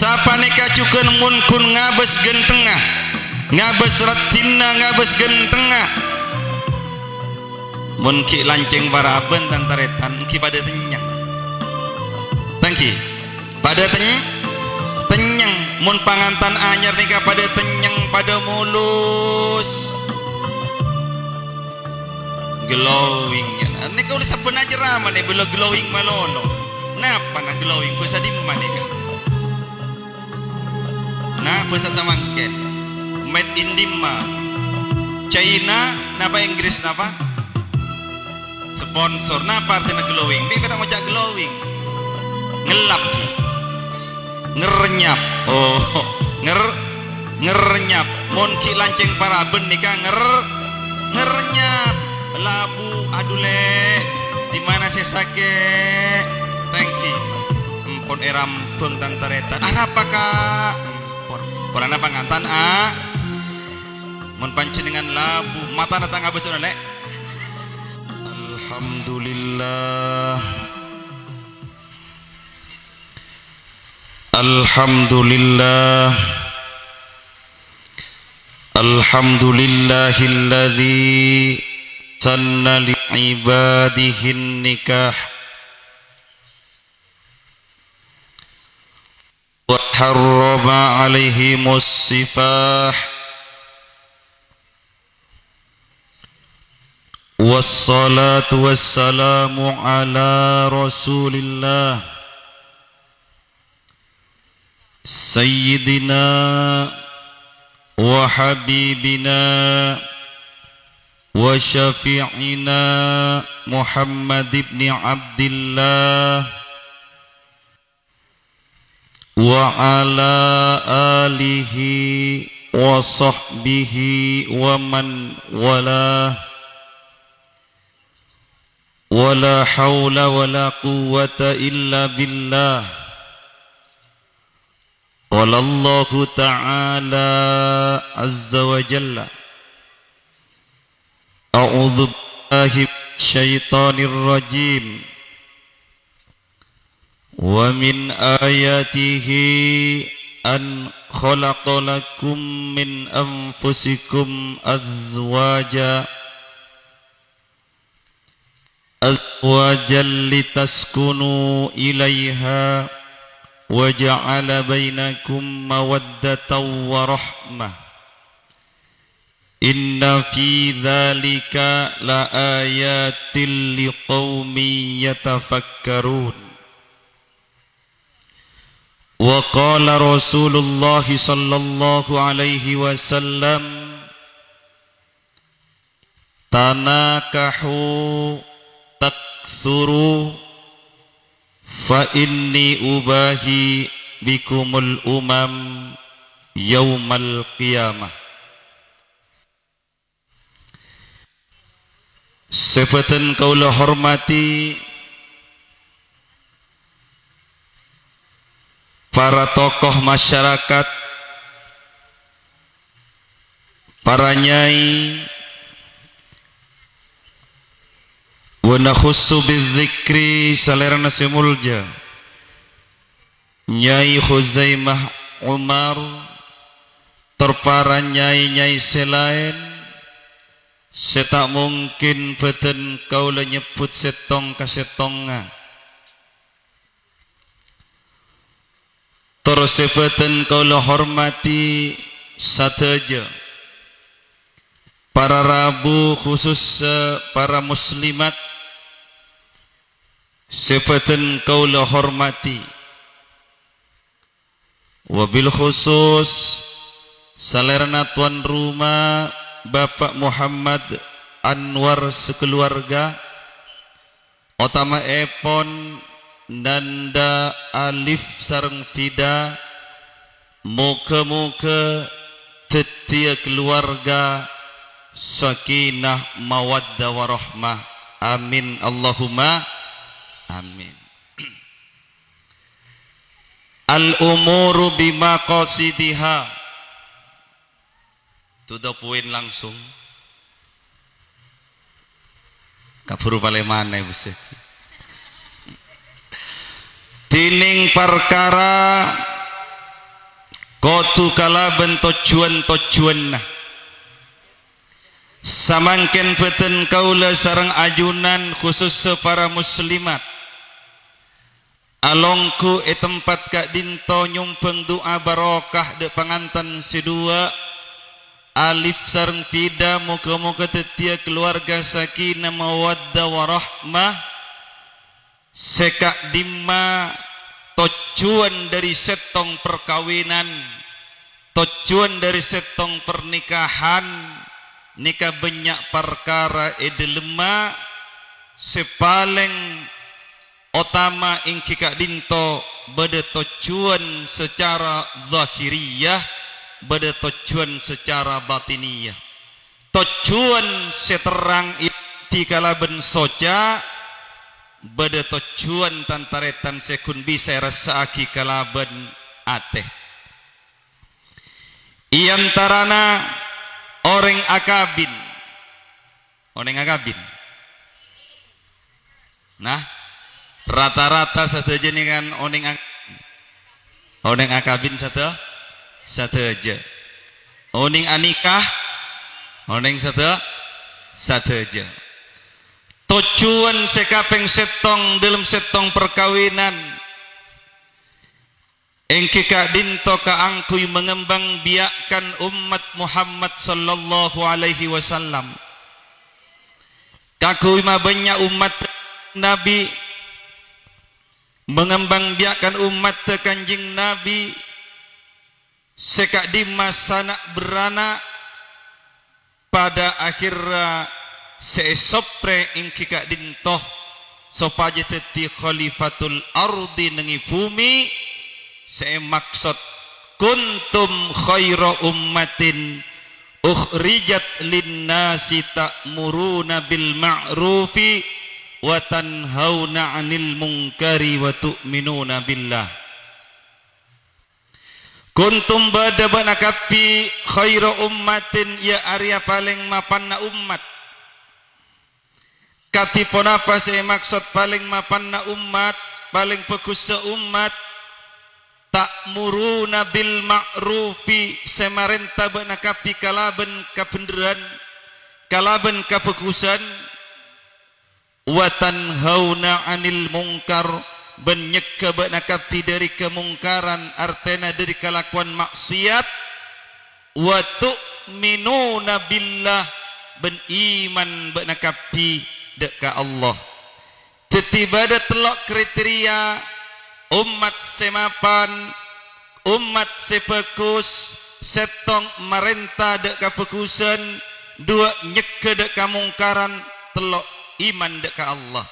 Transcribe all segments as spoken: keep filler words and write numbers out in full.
Sapanèka jhughân mon ghun ngabâs ghântengnga, ngabâs rajina, ngabâs ghântengnga. Mon ghi' lancèng paraban, tan-tarètan, èngghi padâ tennyeng. Tangghi, padâ ten-, tennyeng. Mon pangantan anyar nèka padâ tennyeng, padâ mulus. Glowing, ya. Nèka olle sabbhân acara ma'lè bâlâ glowing malolo. Napa na glowing? Bhâsa dimma nèka? Nah, bhâsa samangkèn. Made in dimma? China napa Inggris napa? Sponsor. Napa artèna glowing? Bi' padâ ngoca' glowing. Ngellap. Ngernyap. Oh, nger-, ngernyap. Mon ghi' lancèng paraban nèka nger-, ngernyap. Labu, adhu, Lè'. Dimma sè sakè'? Thank you. Empon èrambâng tan-tarètan. Arapa, Ka'? Empon. Polana pangantan, a. Mon panjhennengngan labu, matana ta' ngabâs, Lè'. Alhamdulillah. Alhamdulillah. Alhamdulillahilladzi sanna li ibadihin nikah wa harrama alaihimus sifah. Wassalatu wassalamu ala Rasulillah, Sayyidina wa Habibina wa Syafi'ina Muhammad ibni Abdillah, wa ala alihi wa sahbihi wa man walah. Wa la haula wa la quwwata illa billah. Qala Allahu ta'ala azza wa jalla, a'udzu billahi minasyaitonir rajim. Wa min ayatihi an khalaqa lakum min anfusikum azwaja, azwajan litaskunu ilaiha wa ja'ala bainakum mawaddatan wa rahmah. Inna fi dzalika la ayatil liqaumin yatafakkarun. Wa qala Rasulullah sallallahu alaihi wasallam, "Tanakahu taktsuru, fa inni ubahi bikumul umam yaumal qiyamah." Sè bhâdhân kaulâ hormadhi, para tokoh masyarakat, para nyai, wa nakhussu bidzikri salèrana sè molja, Nyai Khuzaimah Umar, tor para nyai-nyai sè laèn, sè ta' mungkin bhâdhân kaulâ nyebbhut sèttong ka sèttongnga. Tor sè bhâdhân kaulâ hormadhi sadhâjâ, para rabu, khusus, eh, para muslimat, sè bhâdhân kaulâ hormadhi. Wabil khusus, salèrana tuan rumah, Bapak Muhammad Anwar sakaluarga, otama'èpon Nanda, Alif sareng Fida, moghâ-moghâ dhâddhiyâ kaluarga sakinah mawaddah warahmah. Amin, Allahumma amin. Al-umuru bimaqasidiha. To the point langsung. Kabhuru palèmana, Bu, sè. Dhinèng parkara Kodhu kalabân tojjhuwân-tojjhuwânna. Samangkèn bhâdhân kaulâ sareng ajunan, khusussa para muslimat, alongghu è tempat ka'dinto nyombhâng du'a barokah dâ' pangantan sè duwâ', Alif sareng Fida, moghâ-moghâ dhâddhiyâ kalowarga sakinah mawaddah warahmah. Sè ka'dimma tojjhuwân dhâri sèttong parkabinan, tojjhuwân dhâri sèttong parnikahan, nèka bânnya' parkara è dhâlemma. Sè palèng otama èngghi ka'dinto bâdâ tojjhuwân sacara zahiriyah, bâdâ tojjhuwân sacara batiniyah. Tojjhuwân sè terrang èdhi kalabân soca, bâdâ tojjhuwân tan-tarètan sè ghun bisa èrassa'aghi kalabân atè. È antarana orèng akabin. Onèng akabin? Nah, rata-rata sadhâjâ nèka kan onèng ak-, onèng akabin sadhâ-, sadhâjâ. Onèng anikah, onèng sadhâ-, sadhâjâ. Tojjhuwân sè kapèng sèttong dâlem sèttong parkabinan èngghi ka'dinto kaangghuy mangembang biyakan ommat Muhammad sallallahu alaihi wasallam. Kaangghuy mabânnya' ommat Nabi, mangembang biyakan ommatta Kanjeng Nabi, sè ka'dimma sana' bârâna, padâ akhèrra sè èsoprè èngghi ka'dinto sopajâ dhâddhi khalifatul ardhi nèng è bhumè, sè èmaksod, "Kuntum khaira ummatin ukhrijat linnasi ta'muruna bil ma'rufi wa tanhauna 'anil munkari wa tu'minuna billah." Kuntum bâdâ bâ'na kabbhi khaira ummatin, iyâ arèya palèng mapanna ommat. Kadhi ponapa sè èmaksod palèng mapanna ommat, palèng bhâghussa ommat? Ta'muruna bil ma'rufi, sè marènta bâ'na kabbhi kalabân kabhendherrân, kalabân kabhâghusân. "Wa tanhauna 'anil munkar," bân nyegghâ bâ'na kabbhi dhâri kamongkaran, artèna dhâri kalakowan ma'siyat. "Wa tu'minuna billah," bân iman bâ'na kabbhi dâ' ka Allah. Dhâddhi bâdâ tello' kriteria ommat sè mapan, ommat sè bhâghus, sèttong marènta dâ' kabhâghusân, duwâ' nyegghâ dâ' kamongkaran, tello' iman dâ' ka Allah.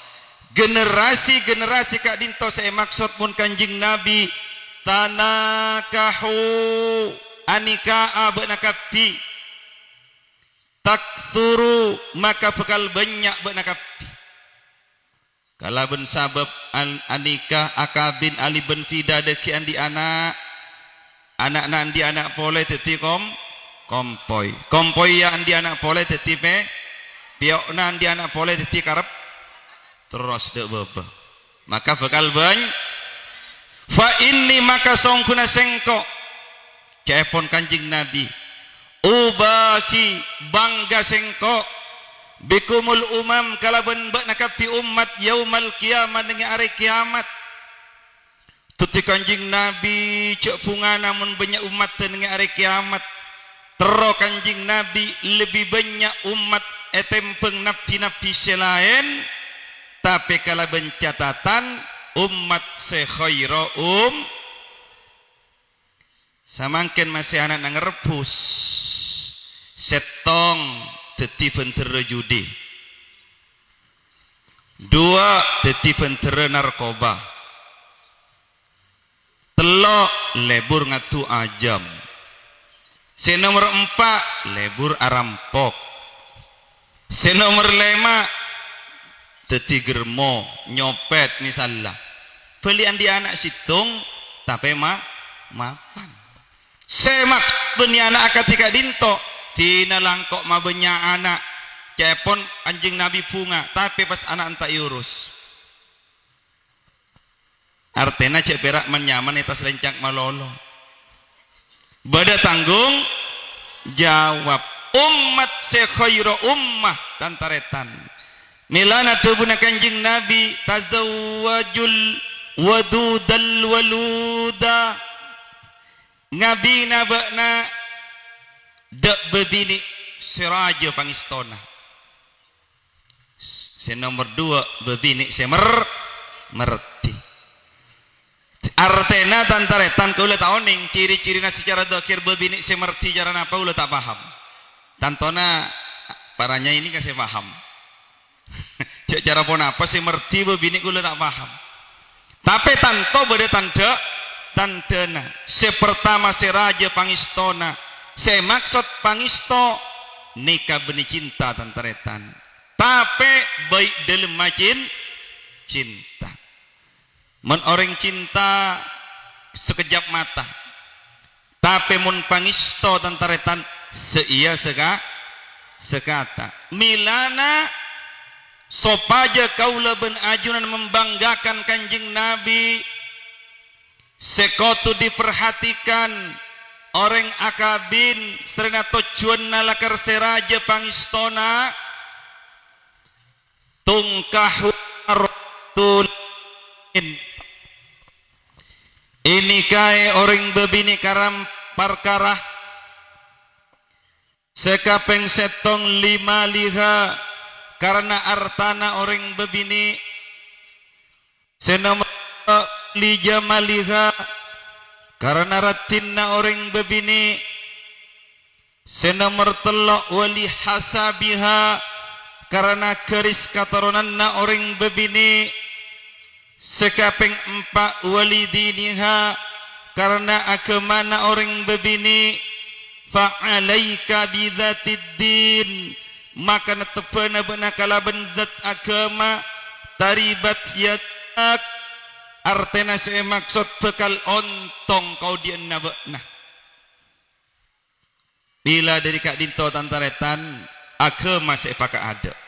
Generasi-generasi ka'dinto sè èmaksod mon Kanjeng Nabi, "Tanakahu," anika'a bâ'na kabbhi, "taktsuru," maka bhâkal bânnya' bâ'na kabbhi. Kalabân sabâb an-, anikah, akabin, Ali bân Fida dhâggi' andi' ana'. Ana'na andi' ana' polè dhâddhi kom-, kompoy. Kompoyya andi' ana' polè dhâddhi pè-, pèyo'na andi' ana' polè dhâddhi karep. Terros dâ' bâbâ. Maka bhâkal bân-, "Fa inni," maka songghuna sèngko', ca'èpon Kanjeng Nabi, "ubahi," bangga sèngko', "bikumul umam," kalabân bâ'na kabbhi ommat, "yaumal qiyamah," nèng è arè kèyamat. Dhâddhi Kanjeng Nabi jhâ' bhungana mon bânnya' ommatta nèng è arè kèyamat. Terro Kanjeng Nabi lebbi bânnya' ommat ètèmbhâng nabbhi-nabbhi sè laèn, tapè kalabân catatan ommat sè khaira um-, Samangkèn masè ana' nang rebbhus. Sèttong dhâddhi bhândhârrâ judi. Duwâ' dhâddhi bhândhârrâ narkoba. Tello' lebur ngaddu ajâm. Sè nomer empa' lebur arampok. Sè nomer lèma' dhâddhi germo, nyopèt misalla. Bâli andi' ana' sèttong, tapè ma-, mapan. Sè maksod bânnè ana' akadhi ka'dinto, dina langko' mabânnya' ana', ca'èpon Kanjeng Nabi bhunga, tapè pas ana' enta' èurus. Artèna jhâ' pèra' man-nyaman è attas lèncak malolo. Bâdâ tanggung jawab. Ommat sè khaira ummah, tan-tarètan. Mèlana dhâbuna Kanjeng Nabi, "Tazawwajul wadudal waluda." Ngabina bâ'na dâ' bâbinè' sè rajâ pangèstona. Sè nomer duwâ', bâbinè' sè mer-, merdi. Artèna, tan-tarètan, kaulâ ta' onèng ciri-cirina secara zahir bâbinè' sè merdi cara napa, kaulâ ta' paham. Tantona para nyai nèka sè paham. Jhâ' cara ponapa sè merdi bâbinè', kaulâ ta' paham. Tapè tanto bâdâ tandhâ-, tandhâna. Sè partama sè rajâ pangèstona, sè maksod pangèsto nèka bânnè cinta, tan-tarètan. Tapè bhâi dhâlemma cin-, cinta. Mon orèng cinta sakejjhâp mata, tapè mon pangèsto, tan-tarètan, sè iyâ saka-, sakata. Mèlana sopajâ kaulâ bân ajunan membanggakan Kanjeng Nabi, sè kodhu diperhatikan orèng akabin sarèna tojjhuwânna lakar sè rajâ pangèstona, tungkahu ar-rajulain. Ènikaè orèng bâbinè' karam parkara. Sè kapèng sèttong, limaliha, karana artana orèng bâbinè'. Sè nomer duwâ', lijamaliha, karana raddhinna orèng bâbinè'. Sè nomer tello', walihasabiha, karana garis katoronanna orèng bâbinè'. Sè kapèng empa', walidiniha, karana aghâmana orèng bâbinè'. Fa'alaika bidzatiddin, maka nettebhâna bâ'na kalabân zat aghâma, taribat yadak, artèna sè èmaksod bhâkal ontong kaodi'ânna bâ'na. Bilâ dhâri ka'dinto, tan-tarètan, aghâma sè èpakaadâ'.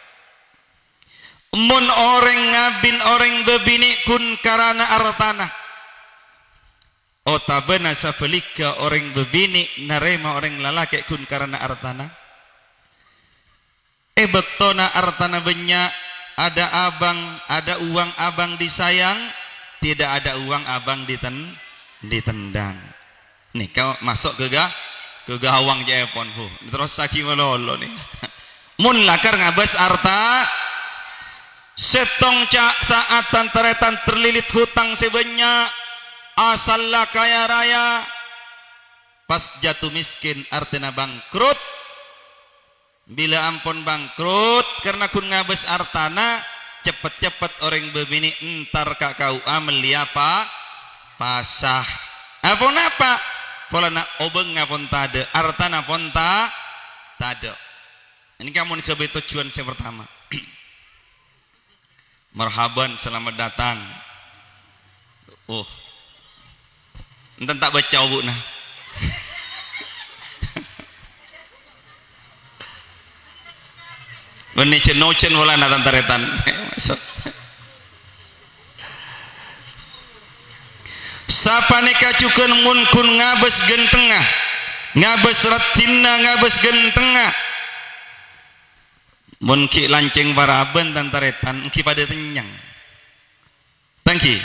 Mon orèng ngabin orèng bâbinè' ghun karana artana, otabâna sabhâligghâ orèng bâbinè' narèma orèng lalakè' ghun karana artana, è bâktona artana bânnya', ada abang, ada uang abang disayang, tidak ada uang abang diten-, ditendang. Nèka maso' ka ga-, ka gawang ca'èpon, Bu. Terrossaghi malolo nèka. Mon lakar ngabâs arta, sèttong ca-, sa'at tan-tarètan terlilit hutang sè bânnya', asalla kaya raya, pas jatu miskin, artèna bangkrut. Bilâ ampon bangkrut karna ghun ngabâs artana, ceppet-ceppet orèng bâbinè' entar ka K U A mellèya pa-, pasa. Aponapa? Polana obângnga pon tadâ', artana pon ta-, tadâ'. Nèka mon ghâbây tojjhuwân sè partama. Marhaban, selamat datang. Oh. Enten ta' baca obu'na. Bânnè jân-ojân polana tan-tarètan. Sapanèka jhughân mon ghun ngabâs ghântengnga, ngabâs raddhinna, ngabâs ghântengnga. Mon ghi' lancèng parabân tan-tarètan, èngghi padâ tennyeng. Ta' èngghi?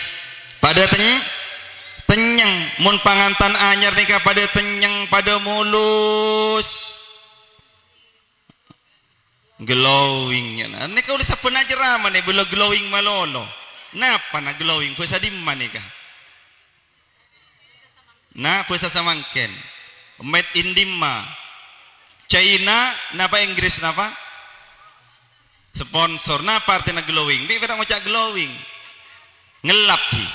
Padâ ten-, tennyeng. Mon pangantan anyar nèka padâ tennyeng, padâ mulus. Glowing, ya. Nèka ollè sabbhân acara manè bâlâ glowing malolo. Napana glowing? Bhâsa dimma nèka? Nah, bhâsa samangkèn. Made in dimma? China napa Inggris napa? Sponsor. Napa artèna glowing? Bi' pèra' ngoca' glowing? Ngellap, ghi.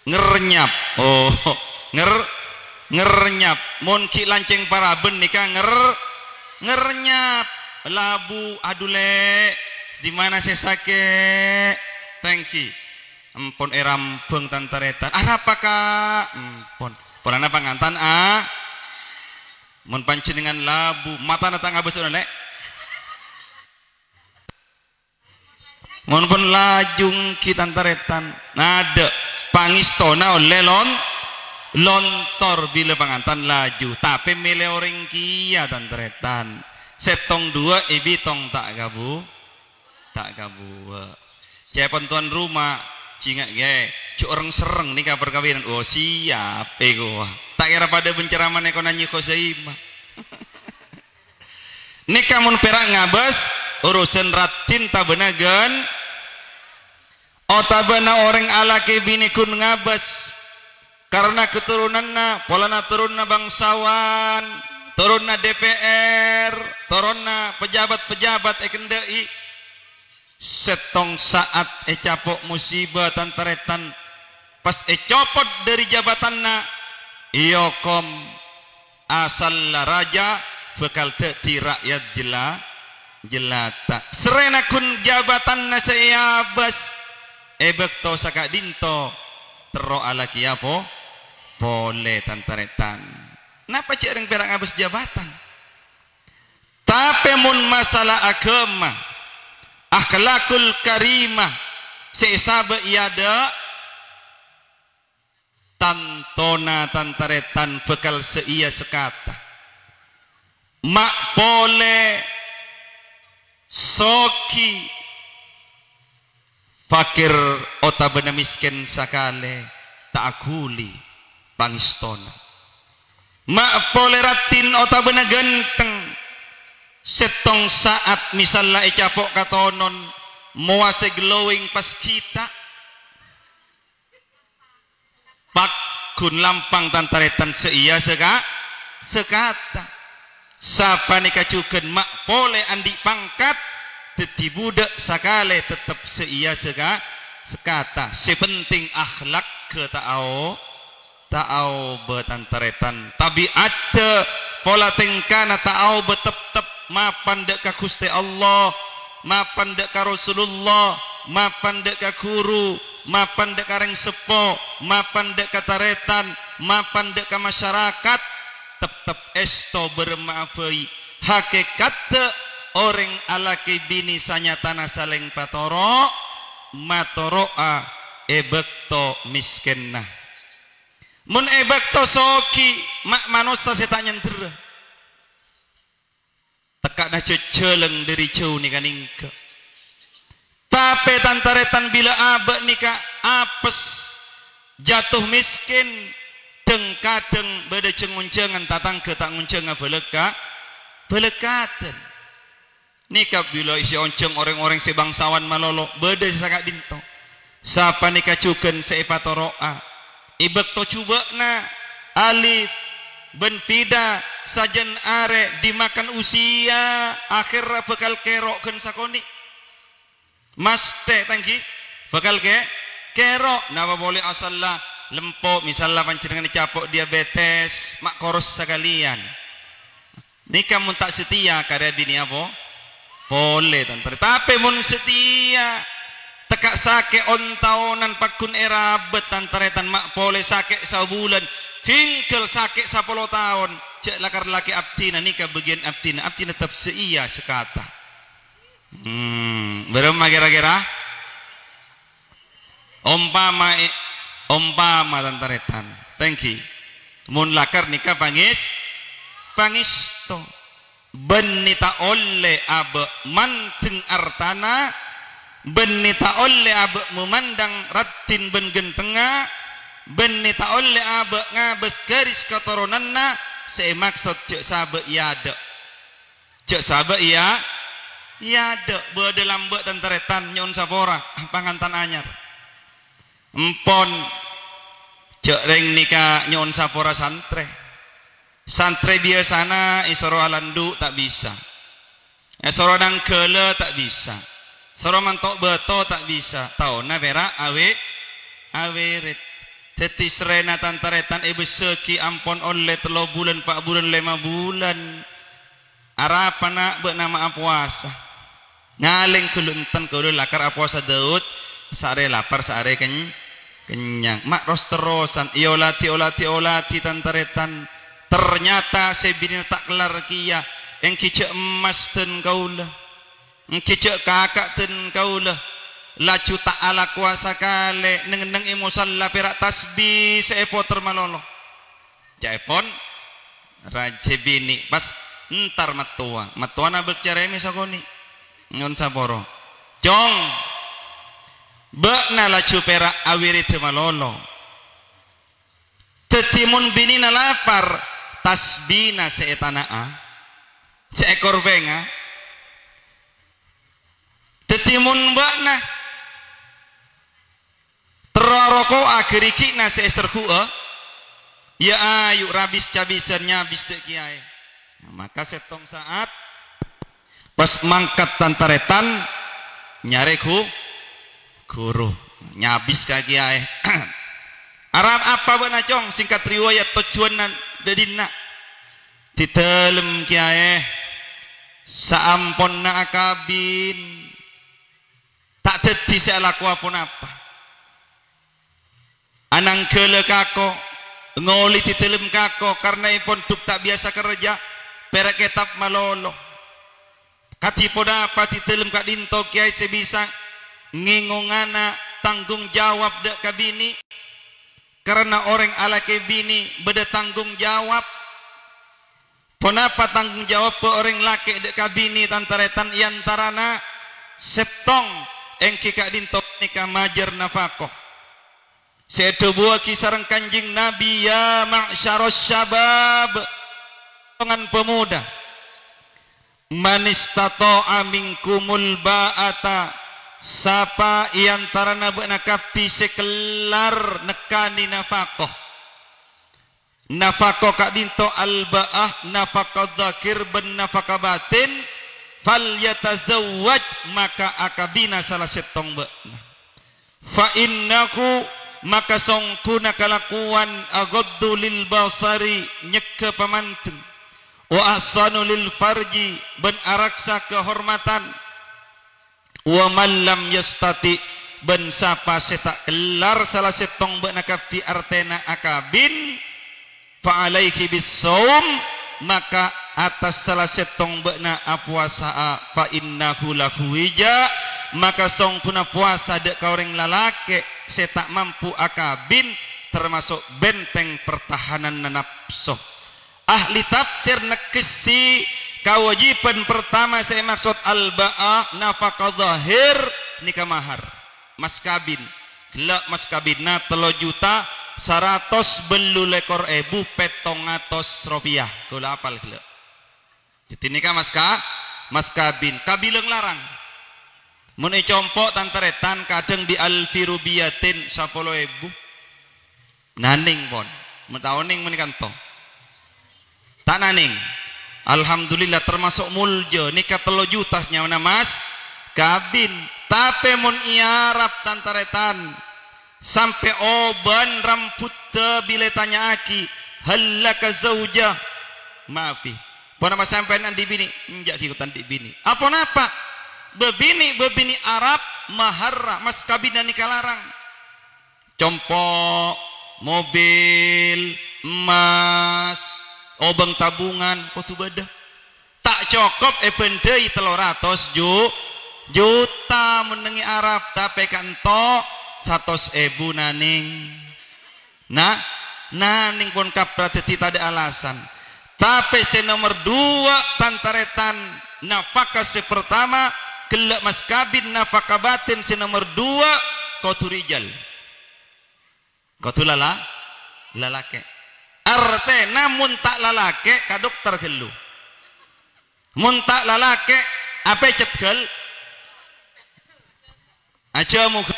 Ngernyap. Oh, nger-, ngernyap. Mon ghi' lancèng parabân nèka nger-, ngernyap. Labu, "Adhu, Lè', dimana sè sakè'?" Thank you. Empon èrambâng tan-tarètan. "Arapa, Ka'?" Empon. Polana pangantan, a. Mon panjhennengngan labu, matana ta' ngabâs, Lè'. Mon pon lajung ghi' tan-tarètan. Nadâ', pangèstona ollè lon-, Lontor bilâ pangantan laju, tapè mèlè orèng kèya, tan-tarètan. Sèttong duwâ' èbitong ta' kabu-, ta' kabuwâ'. Ca'èpon tuan rumah, jingak ghi, jhu' orèng serrèng nèka parkabinan. Oh, siap, èkowa. Ta' kèra padâ bân ceramana Kona Nyi Khozaimah. Nèka mon pèra' ngabâs, urusan raddhin tabâna ghân-, otabâna orèng alakè binè ghun ngabâs. Karna keturunanna, polana turunna bangsawan, turunna D P R, turunna pejabat-pejabat èkendhâ'i. Sèttong sa'at ècapo' musibâ, tan-tarètan, pas ècopot dhâri jabatanna, èokom asalla rajâ bhâkal dhâddhi ra'yat jela-, jelata. Sarrèna ghun jabatanna sè èabâs, è bâkto saka'dinto terro alakèya po-, polè, tan-tarètan. Napa cè' orèng pèra' ngabâs jabatan? Tapè mon masalah aghâma, akhlakul karimah sè èsabâ' è adâ', tantona tan-tarètan bhâkal sè iyâ sakata. Ma' polè soghi, fakir otabâna mèskèn sakalè ta' aghuli pangèstona. Ma' polè raddhin otabâna ghântheng, sèttong sa'at misalla ècapo' ka tonon, mowasè glowing pas ghita'. Pagghun lampang tan-tarètan sè iyâ saka-, sakata. Sapanèka jhughân ma' polè andi' pangkat, dhâddhi bhuḍâ' sakalè tettep sè iyâ saka-, sakata. Sè penting akhlak ghâ' ta' ao-, ta' aobâ tan-tarètan. Tabi'atta, pola tèngkana ta' aobâ tettep. Mapan ḍâ' ka Ghustè Allah, mapan ḍâ' ka Rasulullah, mapan ḍâ' ka ghuru, mapan ḍâ' ka rèng seppo, mapan ḍâ' ka tarètan, mapan ḍâ' ka masyarakat, tettep èsto bârâmma'a bhâi. Hakèkatta orèng alakè binè sanyatana salèng patoro', matoro'a è bâkto mèskènna. Mon è bâkto soghi, ma' manossa sè ta' nyandherrâ. Tekka'na jhâjhâlâng ḍâri jhâu nèka nèngghâ. Tapè tan-tarètan bilâ abâ' nèka apes, jatuh miskin, dhâng-kadhâng bâḍâ jhâng-onjhângan tatangghâ ta' ngonjhânga bâlâkka-, bâlâkadân. Nèka bilâ sè onjhâng orèng-orèng sè bangsawan malolo, bâḍâ sè saka'ḍinto. Sapanèka jhughân sè èpatoro'a. È bâkto jhubâ'na, alif, bân pida, sajân arè, dimakan usia, akhèrra bhâkal kèro' ghân sakonè'. Masthè, tangghi, bhâkal kè-, kèro'. Napa polè asalla lempo, misalla panjhennengngan ècapo' diabetes, ma' koros sakalèyan. Nèka mon ta' satèya, karè abinèya po-, polè, tan-tarè-, tapè mon satèya, tekka' sakè' on-taonan pagghun èrabât, tan-tarètan, ma' polè sakè' sabulân, tinggal sakè' sapolo taon, jhâ' lakar lakè abdhina, nèka bâgiyân abdhina, abdhina tettep sè iyâ sakata. Hmm, bârâmma kèra-kèra? Ompama, ompama, tan-tarètan, tangghi, mon lakar nèka pangès-, pangèsto, bânnè ta' ollè abâ' mandeng artana, bânnè ta' ollè abâ' mamandang raddhin bân ghânthengnga, bânnè ta' ollè abâ' ngabâs garis katoronanna sè èmaksod jhâ' sabâ' è adâ'. Jhâ' sabâ' iyâ, iyâ, dâ', bâḍâ lambâ' tan-tarètan nyo'on sapora, pangantan anyar. Empon, jhâ' rèng nèka nyo'on sapora santrè. Santrè biyasana èsoro alanḍhu' ta' bisa. Èsoro nangghâlâ ta' bisa. Soro manto' bâto ta' bisa. Taonna pèra' awè-, awèrèt. Dhâddhi sarrèna tan-tarètan èbâssaghi ampon ollè tello bulân, pa' bulân, lèma bulân. Arapa, na', bâ'na ma' apowasa? Ngalèng ghâllu enten kaulâ lakar apowasa Daud, saarè lapar, saarè keny-, kennyang. Ma' ros-terrosan, èoladhi, oladhi, oladhi tan-tarètan. Ternyata sè binèna ta' kellar kèya, èngghi jhâ' emmas dân kaulâ. Èngghi jhâ' kaka' dân kaulâ. Laju ta' alakowa sakalè, neng-enneng è mosalla pèra' tasbih sè èpoter malolo. Ca'èpon rajâ binè' pas entar mattowa. Mattowana bâk carèmè sakonè'. Nyo'on sapora. Cong, bâ'na laju pèra' awirida malolo. Dhâddhi mon binèna lapar, tasbina sè ètana'a, sè èkorbhângnga. Dhâddhi mon bâ'na terro aroko'a ghârighina sè èserghu'â, ya ayu' rabis-cabisan nyabis dâ' kèyaè. Maka sèttong sa'at pas mangkat tan-tarètan nyarè ghu-, ghuru. Nyabis ka kèyaè. Arapa bâ'na, Cong? Singkat riwayat, tojjhuwânna dâ' dinna'. Dâ' dâlem kèyaè, saamponna akabin, ta' dhâddhi sè alakowa ponapa. Ananggala kako, ngolè dâ' dâlem kako, karna èpon dhuk ta' biyasa kerja, pèra' kètab malolo. Kadhi ponapa dâ' dâlem ka'dinto kèyaè sè bisa ngèngongana tanggung jawab dâ' ka binè'? Karna orèng alakè binè' bâdâ tanggung jawab. Ponapa tanggung jawabbhâ orèng lakè' dâ' ka binè' tan-tarètan è antarana sèttong èngghi ka'dinto panèka majâr nafaqah. Sè èdhâbuwâghi sareng Kanjeng Nabi, "Ya ma'syaras syabab, rombongan pemuda, man istata'a minkumul ba'ata, sapa è antarana bâ'na kabbhi sè kellar nekkanè nafaqah." Nafaqah ka'dinto al-ba'ah, nafaqah zahir bân nafaqah batin, "falyatazawwaj, maka akabina sala sèttong bâ'na. Fa innahu, maka songghuna kalakowan aghaddu lil basari, nyegghâ pamandeng, wa ahsanu lil farji, bân araksa kahormadhân." "Wa man lam yastati'," bân sapa sè ta' kellar sala sèttong bâ'na kabbhi artèna akabin, "fa alaihi bis shaum," maka attas sala sèttong bâ'na apowasa'a, "fa innahu lahu wija'," maka songghuna powasa dâ' ka orèng lalakè' sè ta' mampu akabin, tamaso' benteng pertahananna napso. Ahli tafsir neggessè kawâjibhân pertama sè èmaksod al-ba'ah, nafaqah zahir, nèka mahar, mas kabin. Ghellâ' mas kabinna tello juta saratos bâllu lèkor èbu pèttong atos ropèya. Kaulâ apal ghellâ'. Dhâddhi nèka mas ka-, mas kabin. Kabilang larang. Mon ècompo' tan-tarètan kadhâng bi' alfi rubiyatin, sapolo èbu. Nanèng, pon. Mon ta' onèng mon kanto. Ta' nanèng. Alhamdulillah, tamaso' molja. Nèka tello juta sanyawana mas kabin. Tapè mon è Arab tan-tarètan, sampè' obân rambuddhâ bilâ ètanya'aghi, "Hal laka zaujah?" "Mafi." "Ponapa sampèyan andi' binè'?" "Enjâ', ghi' ta' andi' binè'." "Aponapa?" "Bâbinè', bâbinè' Arab maharra, mas kabinna nèka larang." Compo', mobil, emmas, obâng tabungan kodhu bâdâ. Ta' cokop èbhândhâi tello ratos ju-, juta mon neng è Arab, tapè ka'ento satos èbu nanèng. Nah, nanèng pon kapra dhâddhi tadâ' alasan. Tapè sè nomer duwâ', tan-tarètan, nafaqah sè pertama, ghellâ' mas kabin, nafaqah batin sè nomer duwâ', kodhu rijal. Kodhu lala-, lalakè'. Artèna mon ta' lalakè', ka dokter ghâllu. Mon ta' lalakè', apècet ghâl-, ajâ moghâ.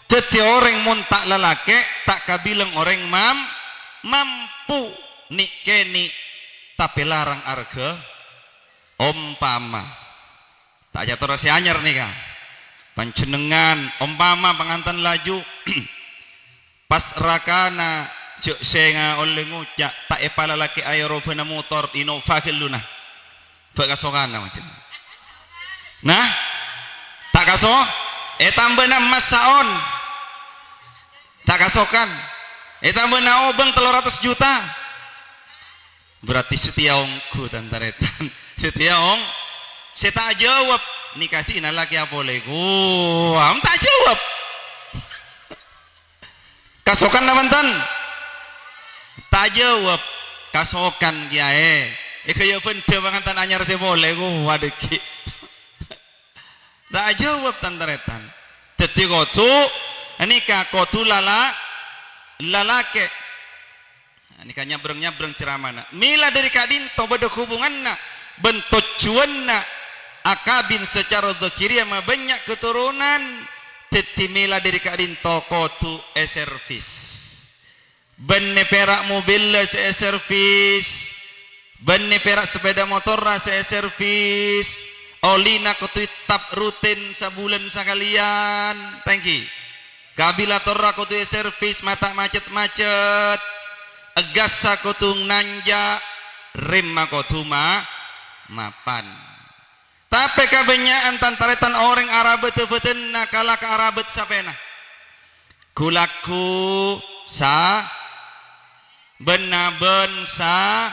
Dhâddhi orèng mon ta' lalakè', ta' kabilang orèng mam-, mampu nè'-kènè', tapè larang arghâ. Ompama, ta' acatora sè anyar nèka. Panjhennengngan, ompama pangantan laju, pas rakana jhâ' sènga' ollè ngoca', ta' èpalalakè'a è robâna motor Innova ghâlluna. Bâ' kasokana, majhâ. Nah, ta' kaso-, ètambâna emmas saon. Ta' kasokan. Ètambâna obâng tello ratos juta. Berarti satèya ongghu, tan-tarètan. Satèya ong-, sè ta' ajâwâb, nèka dinah lakèya polè. Wah, ta' ajâwâb. Kasokan napa enten? Ta' Ajâwâb, kasokan kèyaè. Èghâjâ bhendhâ pangantan anyar sè polè, kowa dhâggi'. Ta' ajâwâb, tan-tarètan. Dhâddhi kodhu, nèka kodhu lala-, lalakè'. Nèka nyabrang-nyabrang ceramana. Mèla dhâri ka'dinto bâdâ hubunganna bân tojjhuwânna akabin sacara zahiriyah mabânnya' katoronan. Dhâddhi mèla dhâri ka'dinto kodhu èservis. Bânnè pèra' mobilla sè èservis, bânnè pèra' sepeda motorra sè èservis, olina kodhu ètap rutin sabulân sakalèyan. Ta' ènggi. Kabilatorra kodhu èservis, ma' ta' macet-macet. Gassa kodhu nanja', remma kodhu ma-, mapan. Tapè kabânnya'an tan-tarètan orèng arabâdhâ bhâdhânna kalaka arabât sapèna. Ghu-lagghu sa-, bân-abân sa-,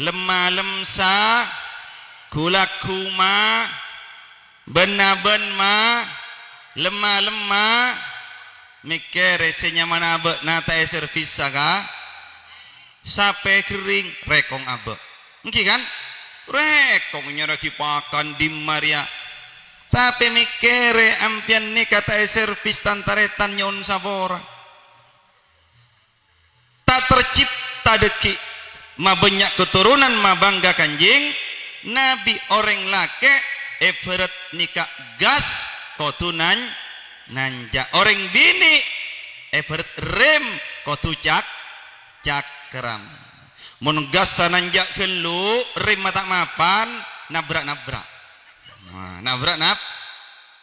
lem-malem sa-, ghu-lagghu ma-, bân-abân ma-, lem-malem ma-, mèkkèrè sè nyamana abâ'na ta' èservis saka-, sapè ghering, rèkong abâ'. Ènggi kan? Rèkong nyaraghi pakan dimma rèya. Tapè mèkkèrè ampèyan nèka ta' èservis tan-tarètan nyo'on sapora. Ta' tercipta dhâggi'. Mabânnya' katoronan mabângga kanjeng Nabi orèng lakè' èbhârât nèka gas kodhu nan-, nanja'. Orèng binè' èbhârât rem kodhu cak-, cakram. Mon gassa nanja' ghâllu, remma ta' mapan, nabrak-nabrak. Nah, nabrak-nab-,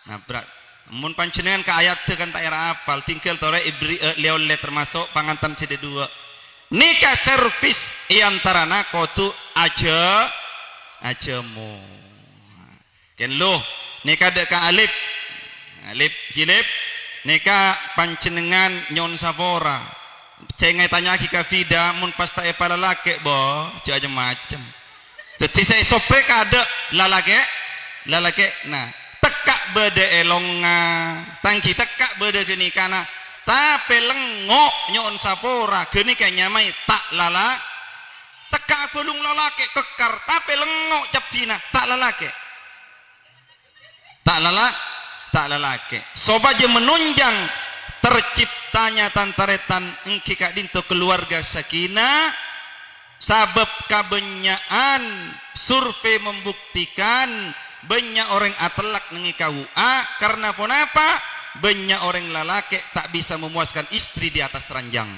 nabrak. Mon panjhennengngan ka ayadda kan ta' èra apal, tinggal torè èbri-, eh, lè-ollè termasuk pangantan sè dhâduwâ. Nèka servis è antarana kodhu ajâ-, ajâmo. Kèn lo, nèka dâ' ka Alip. Alip, Gilip, nèka panjhennengngan nyo'on sapora. Sèngghâ ètanya'aghi ka Fida, mon pas ta' èpalalakè', bo, jhâ' cem-macem. Dhâddhi sè èsoprè kadâ' lalakè', lalakè'na. Tekka' bâdâ è longnga, ta' ènggi tekka' bâdâ ghânèkana. Tapè lengngo' nyo'on sapora, ghânèka ènyamaè ta' lala-, tekka' abhâlung lalakè' kekkar, tapè lengngo' cabbhina, ta' lalakè'. Ta' lala-, ta' lalakè'. Sopajâ menunjang terciptanya tan-tarètan ènggi ka'dinto keluarga sakinah, sabâb kabânnya'an survei membuktikan bânnya' orèng atellak neng è K U A. Karena ponapa? Bânnya' orèng lalakè' ta' bisa memuaskan istri di atas ranjang.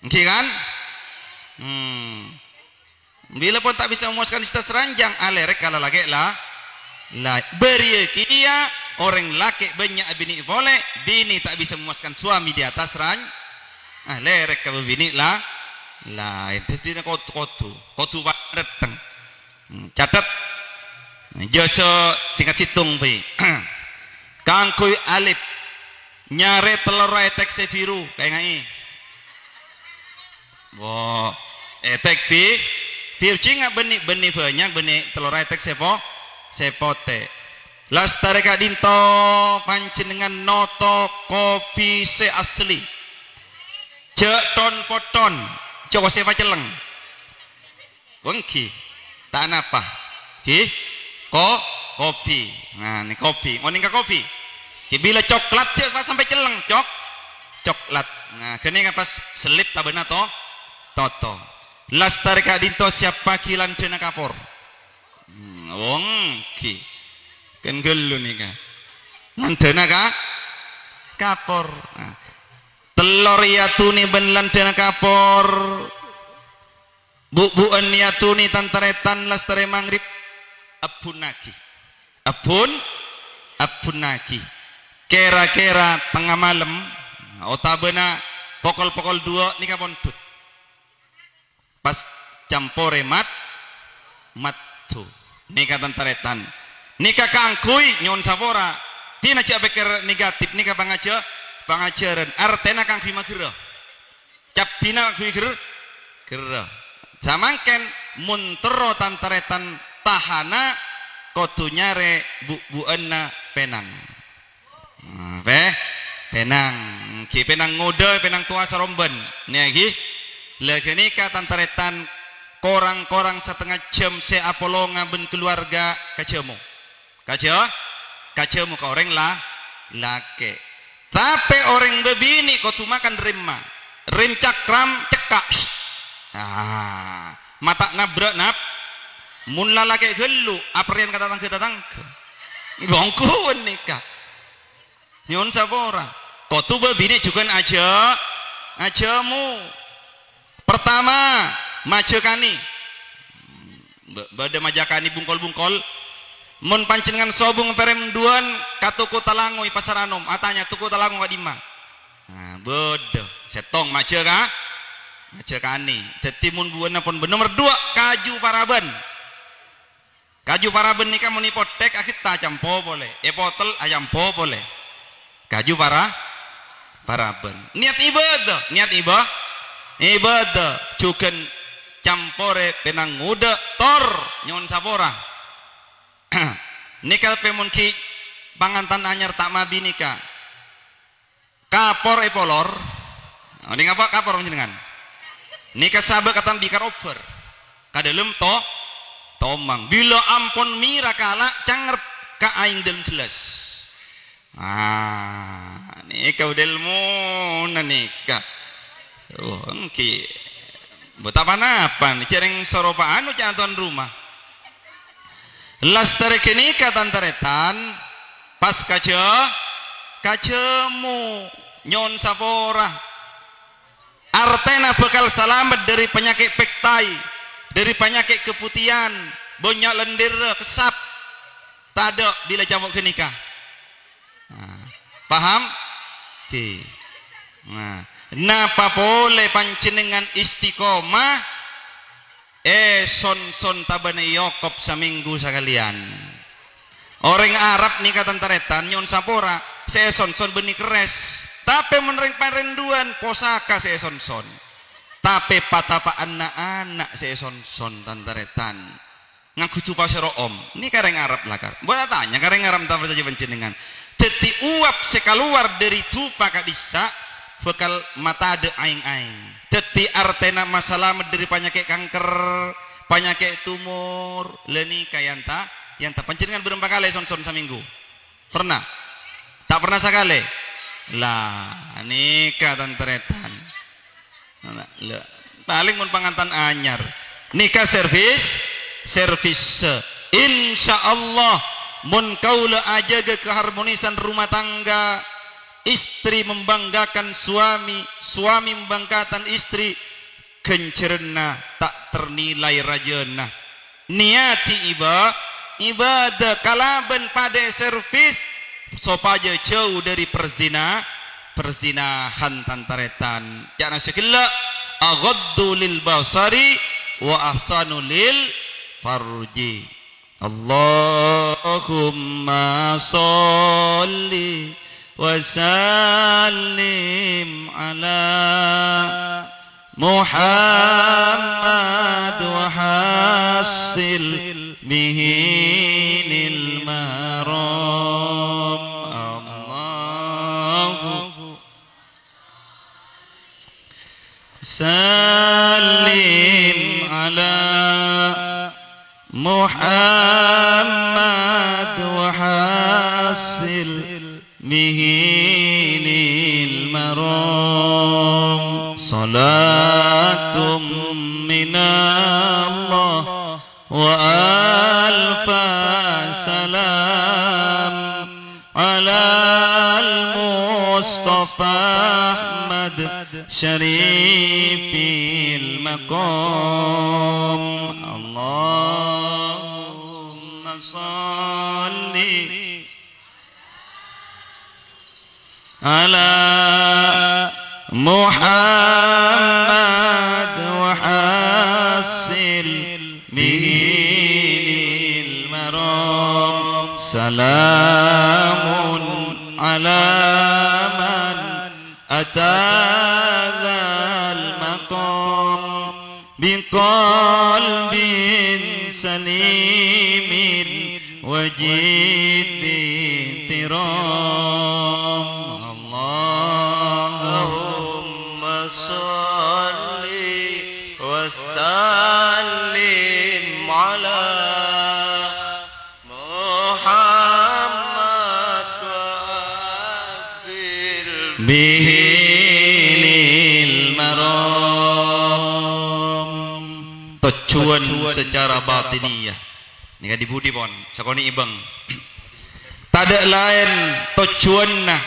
Ènggi kan? Hmm. Bilâ pon ta' bisa memuaskan istri di atas ranjang, alèrèk ka lalakè' la-, la-, bâriyâ kèya orèng lakè' bânnya' abinè' polè, binè ta' bisa memuaskan suami di atas ran-, alèrèk ka bâbinè' la-, laèn. Dhâddhi kodhu, kodhu, kodhu wa-, retteng. Hmm, catet. Jâsâ tingkat sèttong bhâi. Kaangghuy Alip nyarè tellorra ètèk sè biru, kaènga'è. Wo, ètèk bi-, biru jhâ' bânnè, bânnè bânnya', bânnè tellorra ètèk sè po-, sè potè. Lastarè ka'dinto panjhennengngan noto kopi sè asli. Jhâ' ton-poton, jhâ' sè pacelleng. Ènggi. Ta' napa. Ghi? Ko-, kopi. Nah, nè kopi. Mon nèngka kopi. Ghi, bilâ coklat jhâ' pas sampè' celleng. Cok-, coklat. Nah, ghânèka pas sellèp tabâna to-, toto. Lastarè ka'dinto siap pagi landhâna kapor. Hmm, ènggi. Kan ghâllu nèka. Landhâna ka-, kapor. Nah. Tellor èadhunè bân landhâna kapor. Bu'-bu'ân èadhunè tan-tarètan lastarè maghrib. Ebbhunnaghi. Ebbhun-, ebbhunnaghi. Kèra-kèra tengnga malem, otabâna pokol-pokol duwâ' nèka pondhut. Pas camporè mat-, maddhu. Nèka tan-tarètan. Nèka kaangghuy nyo'on sapora. Dina jhâ' pèkkèr negatif, nèka pangajâ-, pangajhârân. Artèna kaangghuy maghârâ. Cabbhina kaangghuy ghâr-, ghârâ. Samangkèn mon terro tan-tarètan tahana kodhu nyarè bu'-bu'ânna pènang. Nah, pè-, pènang. Ghi pènang ngodâ, pènang towa sarombân. Nèka ghi. La ghânèka, tan-tarètan, korang-korang satengnga jhâm sè apolonga bân kaluwarga ka jhâmo. Ka jhâ-, ka jhâmo ka orèng la-, lakè'. Tapè orèng bâbinè' kodhu makan rèmma. Rèm cakram, cekka'. Ah, mata' nabrak nap-, mon la lakè' ghâllu, aparèyan ka tatangghâ-tatangghâ. Bhungkuwân nèka. Nyo'on sapora. Kodhu bâbinè' jhughân ajhâ-, ajhâmo. Pertama, majhâ kanè. Bâ-, bâdâ majhâ kanè bungkol-bungkol. Mon panjhennengngan sobung pèrèm duwân ka toko talango è Pasar Anom, atanya, "Toko talango ka'dimma?" Nah, bâdâ. Sèttong majhâ ka-, majhâ kanè. Dhâddhi mon buwâna pon bân nomer duwâ', kaju parabân. Kaju parabân nèka mon èpothèk aghetta acampo polè, èpotel acampo polè. Kaju para-, parabân. Niyat ibadah, niyat iba-, ibadah. Jhughân camporè pènang ngodâ', tor, nyo'on sapora. Nèka pè mon ghi' pangantan anyar ta' mabi nèka. Kapor èpolor. Onèng apa kapor panjhennengngan? Nèka sabâ' katambi karobhâr. Ka dâlem to-, tomang. Bilâ ampon mèra kala' cangrep ka aèng dâlem ghellas. Ah, nèka bâdâ èlmona nèka. Oh, èngghi. Bâ' ta' pa-napa, jhâ' rèng soro pa anu, ca' tuan rumah. Lastarè ghânèka, tan-tarètan, pas ka jhâ-, ka jhâmo, nyo'on sapora. Artèna bhâkal salamet dâri panyakè' pèktai, dâri panyakè' kaputèyan, bânnya' lèndhirrâ, kessap. Tadâ' bilâ camo' ghânèka. Nah, paham? Oke. Nah, napa polè panjhennengngan istiqomah? Èson-son tabâna èokop samènggu sakalèyan. Orèng Arab nèka, tan-tarètan, nyo'on sapora, sè èson-son bânnè kerrès. Tapè mon rèng parènduwân, posaka sè èson-son. Tapè patapa'anna ana' sè èson-son, tan-tarètan. Ngangghuy dupa sè ro'om. Nèka rèng Arab lakar. Bâ' ta' tanya ka rèng Arab, ta' parcajâ panjhennengngan. Dhâddhi, uwap sè kalowar dâri dupa ka'dissa' bhâkal matadâ' aèng-aèng. Dhâddhi, artèna masalamet dâri panyakè' kanker, panyakè' tumor, la nèka èyanta-, èyanta-, panjhennengngan bârâmpa kalè èson-son samènggu? Pernah? Ta' pernah sakalè? La, nèka, tan-tarètan. Nah, la, palèng mon pangantan anyar. Nèka servis, servis. Insyaallah, mon kaulâ ajâgâ keharmonisan rumah tangga, istri membanggakan suami, suami membanggakan istri, ghânjhârânna ta' ternilai rajâna. Niyadi iba-, ibadah kalabân padâ èservis sopajâ jhâu dâri perzina-, perzinahan, tan-tarètan. Ca'na sè ghellâ', "Aghaddu lil basari wa ahsanu lil farji." Allahumma shalli wa sallim ala Muhammad wa hassil bihi nil maram. Allahu sallim ala Muhammad wa hassil bihi nil maram. Salatum minallah wa alfa salam alal Mustafa Ahmad syarifil maqam. Allahumma shalli ala Muhammad wa hassil bihi nil maram. Salamun ala man ata dzal maqam. Biqalbin salimin wa jiddin tiram. Allahumma shalli Bihi lil maram. Tojjhuwân secara batiniyah. Nèka dhi-budhi, pon? Sakonè' èbâng. Tadâ' laèn tojjhuwânna.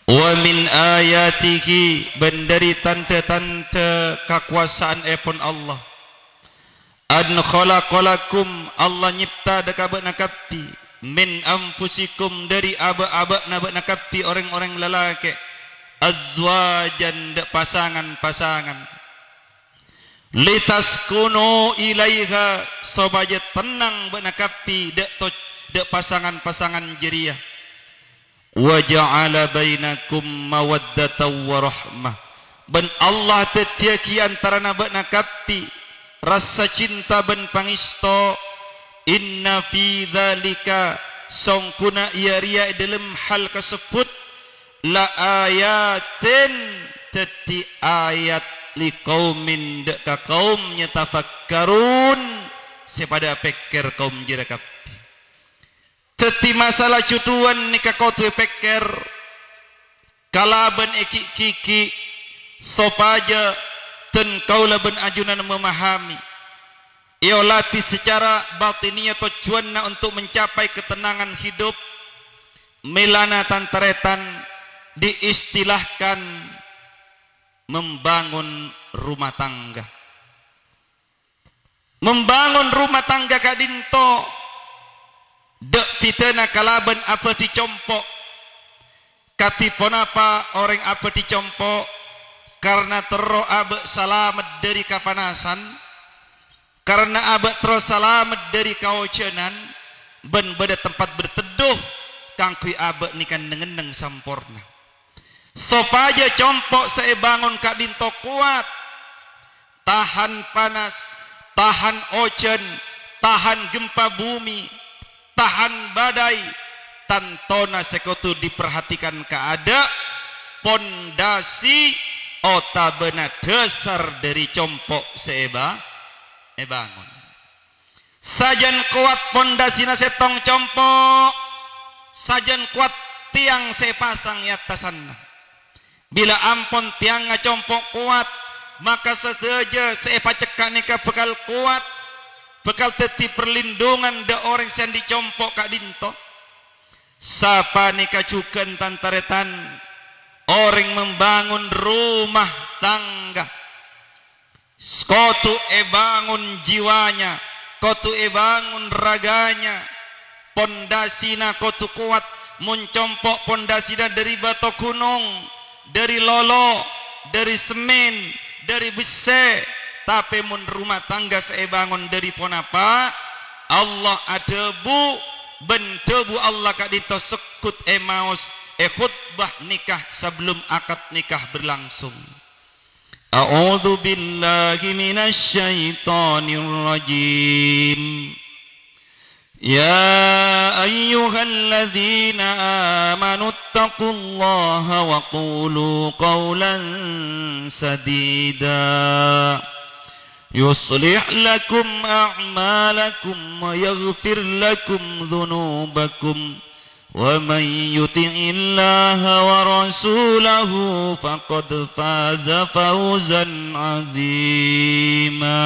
Wa min ayatihi, bân dhâri tandhâ-tandhâ kakobâsa'anèpon Allah. An khalaqa lakum, Allah nyèpta dâ' ka bâ'na kabbhi, min anfusikum, dhâri abâ'-abâ'na bâ'na kabbhi orèng-orèng lalakè', azwajan, dâ' pasangan-pasangan. Litaskunu ilaiha, sopajâ tennang bâ'na kabbhi dâ' toj-, dâ' pasangan-pasangan jârèya. Wa ja'ala bainakum mawaddatan wa rahmah. Bân Allah dhâddhiyâghi antarana bâ'na kabbhi rassa cinta bân pangèsto. Inna fi dzalika, songghuna è arèya è dhâlem hal kasebbhut, la ayatin, dhâddhi ayat, liqaumin, dâ' ka kaum, yatafakkarun, sè padâ apèkkèr kaum jârèya kabbhi. Dhâddhi, masalah jhudhuwân nèka kodhu èpèkkèr kalabân èghi'-ghigghi', sopajâ dân kaulâ bân ajunanna mamahami. Èolatè secara batiniyah tojjhuwânna untuk mencapai ketenangan hidup, mèlana tan-tarètan diistilahkan membangun rumah tangga. Membangun rumah tangga ka'dinto dâ' bhidhâna kalabân abâdhi compo'. Kadhi ponapa orèng abâdhi compo'? Karna terro abâ' salamet dhâri kapanasan, karna abâ' terro salamet dhâri kaojhânan, bân bâdâ tempat berteduh kaangghuy abâ' nèka neng-enneng samporna. Sopajâ compo' sè èbângon ka'dinto kowat, tahan panas, tahan ojhân, tahan gempa bumi, tahan badai, tantona sè kodhu diperhatikan kaadâ' pondasi otabâna dhâsar dhâri compo' sè èbâ-, èbângon. Sajân kowat pondasina sèttong compo', sajân kowat tèyang sè èpasang è attasanna. Bilâ ampon tèyangnga compo' kowat, maka sadhâjâ sè èpacekka' nèka bhâkal kowat, bhâkal dhâddhi parlindungan dâ' orèng sè andi' compo' ka'dinto. Sapanèka jhughân, tan-tarètan, orèng membangun rumah tangga. Kodhu èbângon jiwanya, kodhu èbângon raganya. Pondasina kodhu kowat. Mon compo' pondasina dhâri bâto ghunong, dhâri lolo, dhâri semmèn, dhâri bessè, tapè mon rumah tangga sè èbângon dhâri ponapa, Allah adhâbu, bân dhâbu Allah ka'dinto segghut èmaos è khutbah nikah sebelum akad nikah berlangsung. A'udzu billahi minasy syaithanir rajim. Ya ayyuhalladzina amanu taqullaha wa qulu qawlan sadida. Yuslih lakum a'malakum wa yaghfir lakum dzunubakum. Wa man yuti'illaha wa rasulahu faqad faza fawzan 'azima.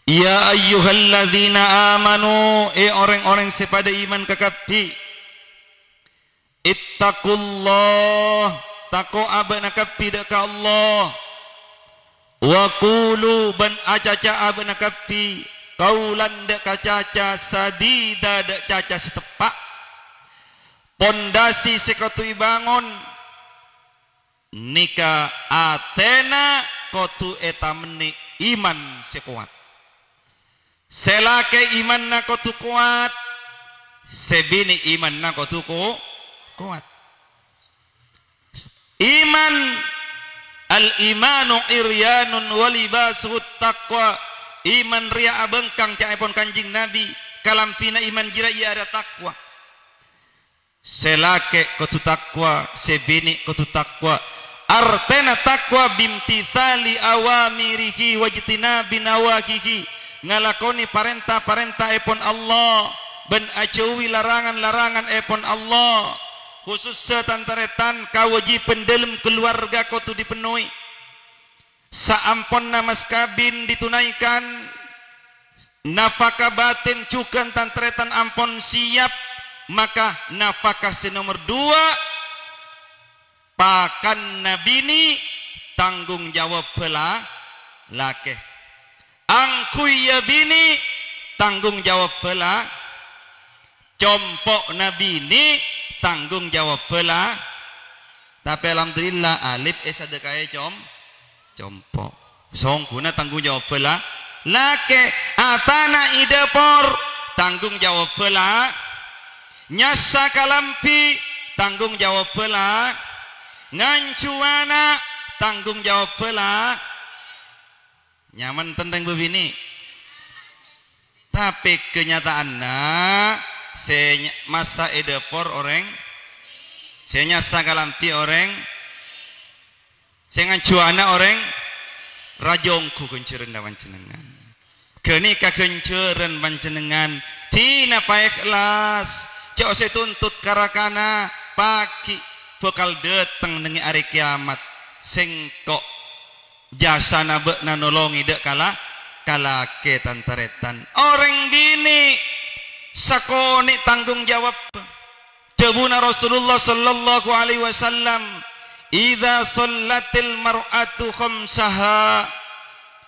Ya ayyuhalladzina amanu, è orèng-orèng sè padâ iman kakabbhi. Ittaqullah, tako'a bâ'na kabbhi dâ' ka Allah. Wa qulu, bân acaca'a bâ'na kabbhi, qaulan dâ' ka caca, sadida dâ' caca sè teppa'. Pondasi sè kodhu èbângon nèka atèna kodhu ètamennè iman sè kowat. Sè lakè' imanna kodhu kowat, sè binè' imanna kodhu ko-, kowat. Iman, al-imanu iryanun wa libasuhut taqwa. Iman rèya abângkang, ca'èpon Kanjeng Nabi, kalambhina iman jârèya iyâ arèya taqwa. Sè lakè' kodhu taqwa, sè binè' kodhu taqwa. Artèna taqwa bimtitsali awamirihi wajtinabi nawahihi, ngalakonè parènta-parèntaèpon Allah, bân ajâuwi larangan-larangan èpon Allah, khusussa tan-tarètan kawâjibhân dâlem kaluwarga kodhu dipennoè. Saamponna mas kabin ditunaikan, nafaka batin jhughân tan-tarètan ampon siap, maka nafaka sè nomer duwâ', pakanna binè, tanggung jawabbhâ la-, lakè. Angghuyyâ binè, tanggung jawabbhâ la-, compo'na binè, tanggung jawabbhâ la-, tapè alhamdulillah, alif èsadhekkaè com-, compo'. Songguna tanggung jawabbhâ la-, lakè. Atana'i dâpor, tanggung jawabbhâ la-, nyassa kalambhi, tanggung jawabbhâ la-, nganjhu ana', tanggung jawabbhâ la-, nyaman ten rèng bâbinè'. Tapè kenyataanna sè ny-, massa è dâpor orèng, sè nyassa kalambhi orèng, sè nganjhu ana' orèng, rajâ ongghu ghânjhârânna panjhennengngan. Ghânèka ghânjhârân panjhennengngan, dina paèhlas, jhâ' sè tuntut ka rakana, pagghi' bhâkal dâteng nèngè arè kèyamat. Sèngko' Jasana bâ'na nolongè dâ' kala-, kalakè tan-tarètan. Orèng binè' sakonè' tanggung jawab. Dhâbuna Rasulullah sallallahu alaihi wasallam, "Idza shallatil mar'atu khamsaha,"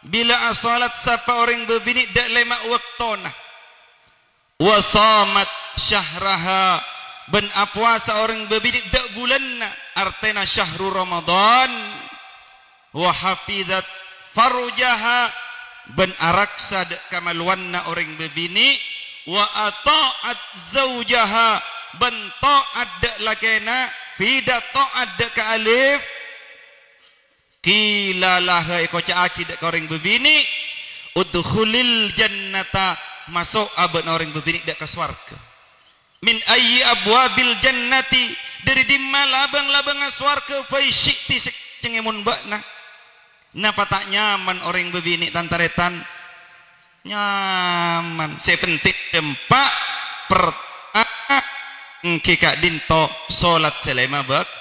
bilâ asolat sapa orèng bâbinè' dâ' lèma' bâktona. "Wa shamat syahraha," bân apowasa orèng bâbinè' dâ' bulânna, artèna syahru Ramadan. "Wa hafizat farjaha," bân araksa dâ' kamalowanna orèng bâbinè'. "Wa ata'at zaujaha," bân ta'at dâ' lakèna, fida ta'at dâ' ka alif. "Qila laha," èkoca'aghi dâ' ka orèng bâbinè', "Udkhulil jannata," maso'a bâ'na orèng bâbinè' dâ' ka sowarghâ. "Min ayyi abwabil jannati," dâri dimma labâng-labângnga sowarghâ, "bhâi syi'ti," sè cengngè mon bâ'na. Napa ta' nyaman orèng bâbinè' tan-tarètan? Nyaman. Sè pentèng empa', pertama, èngghi ka'dinto solat sè lèma bâk-,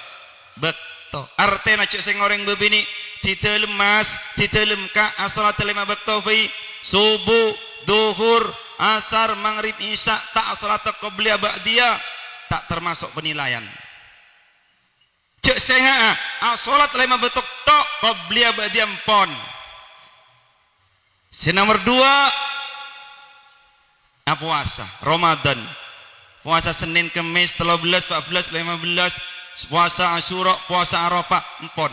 bâkto. Artèna jhâ' sèng orèng bâbinè' didâlem, Mas, didâlem, Ka', asolat lèma bâkto bhâi, subuh, dhuhur, asar, maghrib, isya, ta' asolata qobliyah ba'diyah, ta' tamaso' penilaian. Jhâ' sènga'a, asolat lèma bâkto tok, qobliyah ba'diyah empon. Sè nomer duwâ', apowasa Ramadan. Powasa Sennèn, Kemmès, tello bellâs, pa' bellâs, lèma bellâs, powasa Asyura, powasa Arafah, empon.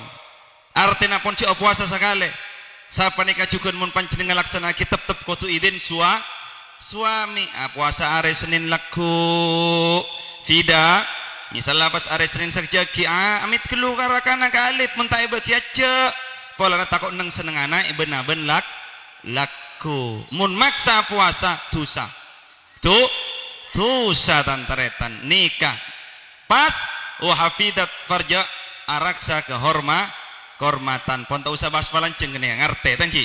Artèna pon jhâ' apowasa sakalè. Sapanèka jhughân mon panjhennengngan laksana'aghi, teptep kodhu idin suwa-, suwamè. Apowasa arè Sennèn lagghu'. Fida, misalla pas arè Sennèn sakejjhâ', a-, amèt ghâllu ka rakana ka alif, mon ta' èbâghi ajjhâ'. Polana tako' neng-sennengnganna èbân-abân lak-, lagghu'. Mon maksa apowasa, dhusa. Du-, dhusa, tan-tarètan. Nèka pas, "Wa hafizat farja," araksa kahorma-, kahormatan. Pon ta' osa bahas palanjhâng kènè, ngartè, ta' ènggi?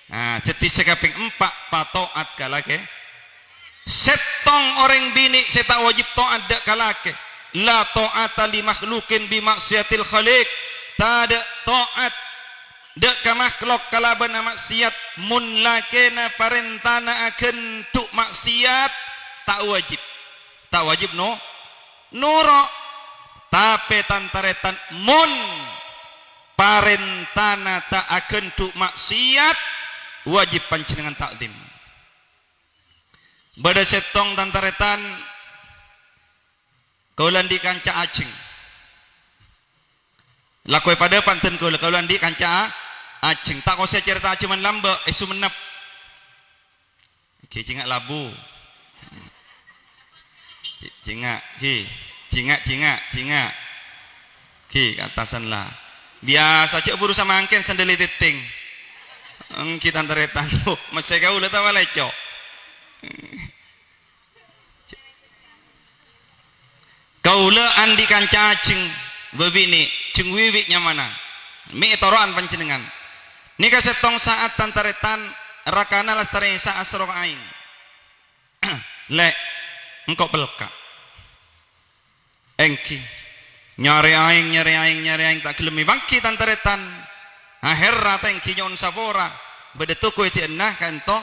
Nah, dhâddhi sè kapèng empa', pato'at ka lakè. Sèttong orèng binè' sè ta' wajib to'at dâ' ka lakè. "La ta'ata li makhluqin bi ma'siyatil khaliq." Tadâ' to'at dâ' ka makhlok kalabân ma'siyat. Mon lakèna parèntana aghândhu' ma'siyat, ta' wajib. Ta' wajib no-, noro'. Tapè tan-tarètan, mon parèntana ta' aghândhu' ma'siyat, wajib panjhennengngan ta'zim. Bâdâ sèttong tan-tarètan, kaulâ andi' kanca ajheng. Lako è padâ panten kaulâ, kaulâ andi' kanca a-, ajheng. Ta' kosè carèta ajheng man lambâ', è Songennep. Ghi, cènga' labu. Cè-, cènga', ghi. Cènga', cènga', cènga'. Ghi, ka attasan la. Biyasa jhâ' buru samangkèn sandal ètètèng. Ènggi tan-tarètan. Oh, messè kaulâ ta' malèco'. Kaulâ andi' kanca ajheng bâbinè', jheng Wiwi nyamana. Mè' ètoro'an panjhennengngan. Nèka sèttong sa'at tan-tarètan rakana lastarè Isya asoro ka aèng. Lè', engko' pelka'. Èngghi. Nyarè aèng, nyarè aèng, nyarè aèng, ta' ghellem èpangghi, tan-tarètan. Ahèrra ta' èngghi nyo'on sapora. Bâdâ toko è dinna' ka'ènto,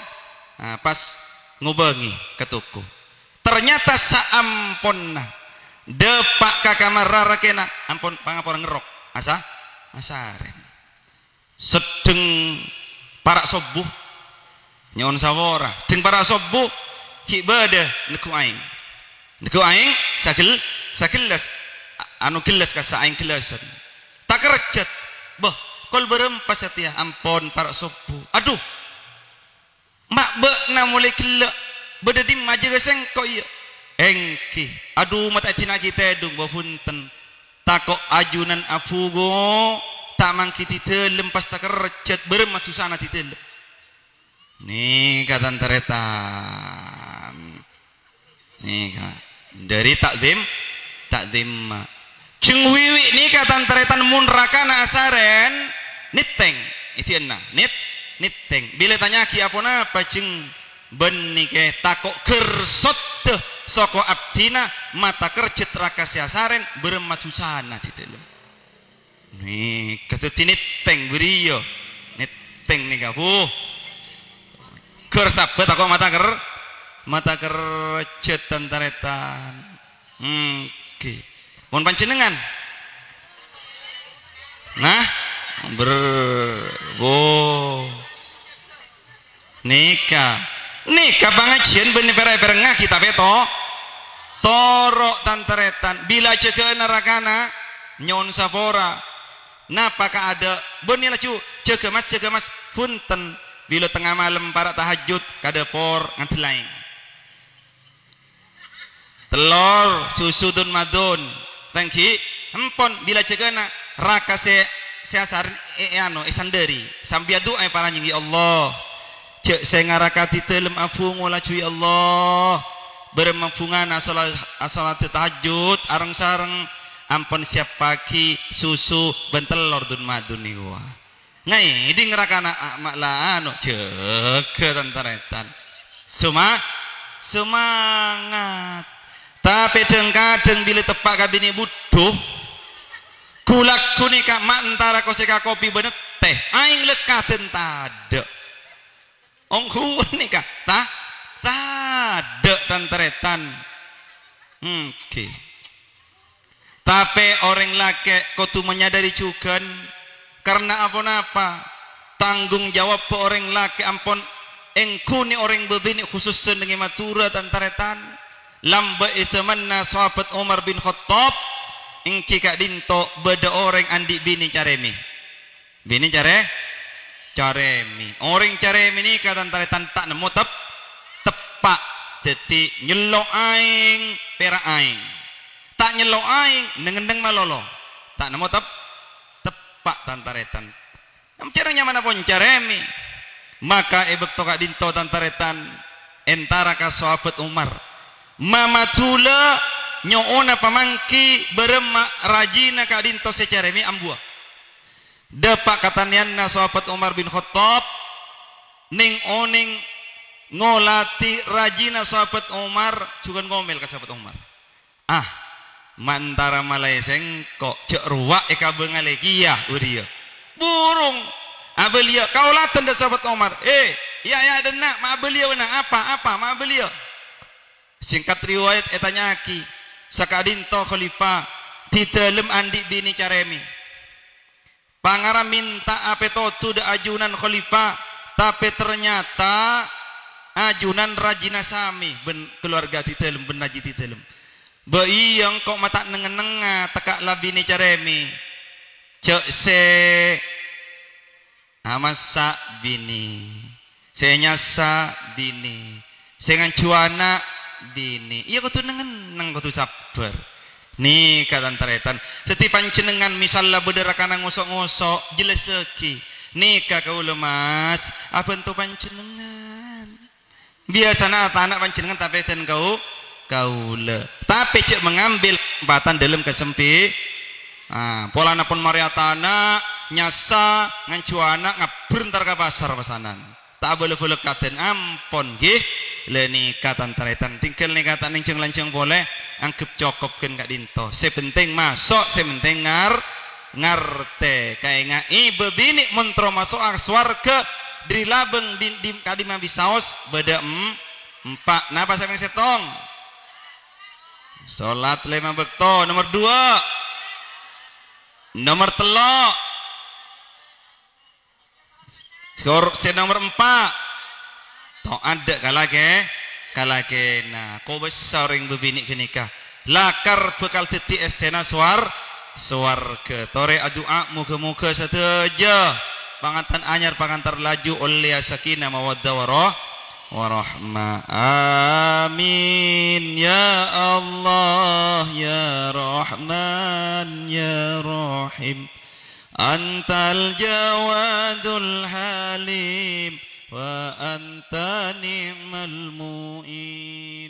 ah, pas ngobângè ka toko. Ternyata saamponna dâpa' ka kamar rarèkèna, ampon, pangapora ngerrok. Asa-, asarèn. Seddheng para' sobbhu, nyo'on sapora. Seddheng para' sobbhu, ghi' bâdâ neggu' aèng. Neggu' aèng sagel-, sagellas, a-, anu gellas kassa' aèng gellasan. Takerrejjhât. Bâh, kol bârâmpa satèya, ampon para' sobbhu. Adhu, Ma' bâ'na molaè ghellâ', bâdâ dimma ajâgâ sèngko' iyâ? Èngghi. Adhu, ma' ta' èdina'aghi tèdung, bâ bhunten. Tako' ajunan abhungo, ta' mangghi dâlem pas takerrejjhât, bârâmma dhusana dâlem. Nèka, tan-tarètan. Nèka, dâri ta'zim, ta'zimma. Jhâng wiwi' nèka, tan-tarètan, mon rakana asarèn, nèttèng. Èdhi'ânna, nèt-, nèttèng. Bilâ ètanya'aghi aponapa, jhâng bânnè kè tako' ghâr soddhâ soko abdhina, ma' takerrejjhât raka sè asarèn, bârâmma dhusana dâlem. Nèka dâddhi nèttèng bâriyâ. Nèttèng nèka, Bu. Ghâr sabâ tako' ma' taker-, ma' takerrejjhât, tan-tarètan. Èngghi. Mon panjhennengngan? Nah, ber-, Bu. Nèka, nèka pangajiyân bânnè pèra'-pèrengngaghi tapè to-, toro', tan-tarètan. Bilâ ajâgâ'âna rakana, nyo'on sapora. Napa kaadâ'? Bânnè laju, "Jâgâ, Mas, jâgâ, Mas." Bhunten, bilâ tengnga malem para' tahajjud, ka dâpor, ngandel aèng. Tellor, susu dun-madun. Ta' èngghi, empon bilâ jâgâna raka sè, sè asarèn è, è anu, èsandâri. Sambi adu'a èparanyèng, "Ya Allah, jhâ' sènga' raka dâlem abhungo laju, ya Allah. Bârâmma bhungana asola-, asolat tahajjud areng-sareng, ampon siyappaghi susu bân tellor dun-madun nèko." Ngèdhing rakana, a-, ma' la anu, jâgâ tan-tarètan. Soma-, somangat. Tapè dhâng-kadhâng bilâ teppa' ka binè bhuddhu, ghu-lagghu nèka ma' entara kosè ka kopi bân tè, aèng lekkadân tadâ'. Ongghuwân nèka, ta-, tadâ' tan-tarètan. Èngghi. Tapè orèng lakè' kodhu manyadari jhughân, karna aponapa? Tanggung jawab orèng lakè' ampon èngghunè orèng bâbinè', khususân neng è Madhurâ, tan-tarètan. Lambâ' è zâmanna Sahabat Umar bin Khattab, èngghi ka'dinto bâdâ orèng andi' binè carèmè. Binè carè-, carèmè. Orèng carèmè nèka, tan-tarètan, ta' nemmo tep-, teppa'. Dâddhi, nyello' aèng, pèra' aèng. Ta' nyello' aèng, neng-enneng malolo. Ta' nemmo tep-, teppa', tan-tarètan. Namong carèmè nyamana pon carèmè. Maka è bâkto ka'dinto, tan-tarètan, entara ka Sahabat Umar. Mamadhulâ nyo'ona pamanggi bârâmma rajina ka'dinto sè carèmè ambuwâ. Dâpa' katanèyanna Sahabat Umar bin Khattab, neng-oneng ngolatè rajina Sahabat Umar, jhughân ngomèl ka Sahabat Umar. "Ah, ma' entara malaè sèngko', jhâ' rowa èkabângalè kèya bâriyâ." Burung abâliyâ kaoladan dâ' Sahabat Umar. "Eh, iyâ, iyâ, dânna', ma' abâliyâ bâ'na? Apa, apa, ma' abâliyâ?" Sèngkat riwayat ètanya'aghi, saka'dinto khalifah, dâlem andi' binè carèmè. Pangara mènta'a pètodhu dâ' ajunan khalifah, tapè ternyata ajunan rajina samè bân kalowarga dâlem, bân raji dâlem. "Bâ iyâ, engko' ma' ta' neng-ennengnga tekka' la binè carèmè. Jhâ' sè amassa' binè." Sè nyassa' binè, sè nganjhu ana' binè. Iyâ, kodhu neng-enneng, kodhu sabbhâr. Nèka, tan-tarètan. Dâddhi, panjhennengngan misalla bâdâ rakana ngoso'-ngoso', jellassaghi. "Nèka kaulâ, Mas, abhânto panjhennengngan." Biyasana atana' panjhennengngan tapè dân kau-, kaulâ. Tapè jhâ' mengambil kesempatan dâlem kasempi-, ah, polana pon marè atana', nyassa', nganjhu ana', ngabbher entar ka pasar pesanan. Ta' abâlâ-bâlâ kadhân, ampon, ngghi. La nèka, tan-tarètan, tinggal nèka ta' nèng jhâng-lanjhâng polè, angghep cokop ghân ka'dinto. Sè penting maso', sè penting ngar-, ngartè. Kaènga'è, bâbinè' mon terro maso'a sowarghâ, dâri labâng di-, di-, ka'dimma bisaos, bâdâ em-, empa'. Napa sè pèng sèttong? Solat lèma bâkto. Nomer dua. Nomer tello'. Skor sè nomer empa'. To'at dâ' ka lakè-, ka lakèna. Kobâsa orèng bâbinè' ghânèka. Lakar bhâkal dhâddhi essèna sowar-, sowarghâ. Torè adu'a, moghâ-moghâ sadhâjâ pangantan anyar, pangantar laju ollèya sakinah mawaddah waroh-, warahmah. Amin. Ya Allah, ya Rahman, ya Rahim. Antal Jawadul Halim, wa anta ni'mal mu'in.